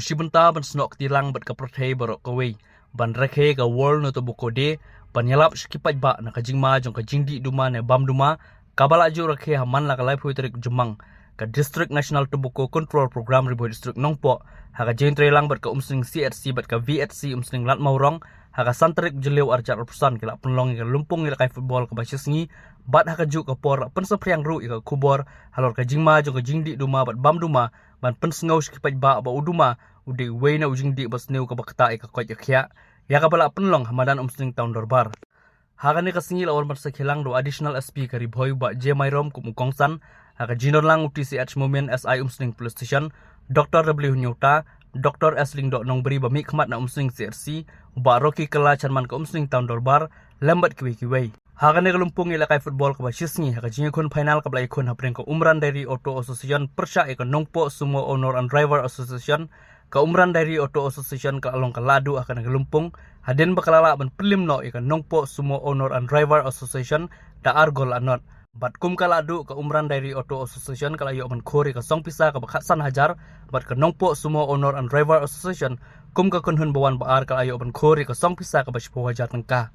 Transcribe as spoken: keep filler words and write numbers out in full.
Shi bynta ban snoh kti lang bad ka pyrthei baroh kawei ban rakhe ka World No Tobacco Day, ban ïalap sha ki paidbah na ka jingma jong ka jingdih duma ne bam duma, kaba la ju rakhe ha man la ka laiphew tarik Jymmang, ka District National Tobacco Control Program Ri Bhoi District Nongpoh, ha ka jingïatreilang bad ka Umsning C H C bad ka V H C Umsning Ladmawrong, ha ka san tarik Jylliew arhajar arphew san, ki la pynlong ïa ka lympung ïalehkai football kaba shisngi, bad ha kajuh ka por la pynsaphriang ruh ïa ka khubor halor ka jingma jong ka jingdih duma bad bam duma, ban pynsngew sha ki paidbah ba u duma u dei uwei na u jingdih basniew kaba ktah ïa ka koit ka khiah, ïa kaba la pynlong ha madan Umsning Town Dorbar. Ha kane ka sngi la wan ban sakhi lang da u Additional S P ka Ri Bhoi, Bah J Myrom, kum u kongsan, ha ka jingdon lang u T C H Momin, S I Umsning Police Station, Doctor W Hynñiewta, Doctor S Lyngdoh Nongbri ba mihkhmat na Umsning C H C, u Bah Rocky Kylla, Chairman ka Umsning Town Dorbar, lem bad kiwei kiwei. Ha kane ka lympung ïalehkai football kaba shisngi, ha ka jingïakhun final kaba la ïakhun hapdeng ka Umran Dairy Auto Association pyrshah ïa ka Nongpoh Sumo Owner and Driver Association, ka Umran Dairy Auto Association ka la long ka lahduh ha kane ka lympung, hadien ba ka la lah ban pynliem noh ïa ka Nongpoh Sumo Owner and Driver Association da ar gol la nod. Bad kum ka lahduh, ka Umran Dairy Auto Association ka la ïoh ban khur ïa ka song pisa kaba khatsan hajar, bad ka Nongpoh Sumo Owner and Driver Association kum ka kynhun ba wan ba ar ka la ïoh ban khur ïa ka song pisa kaba shiphew hajar tyngka.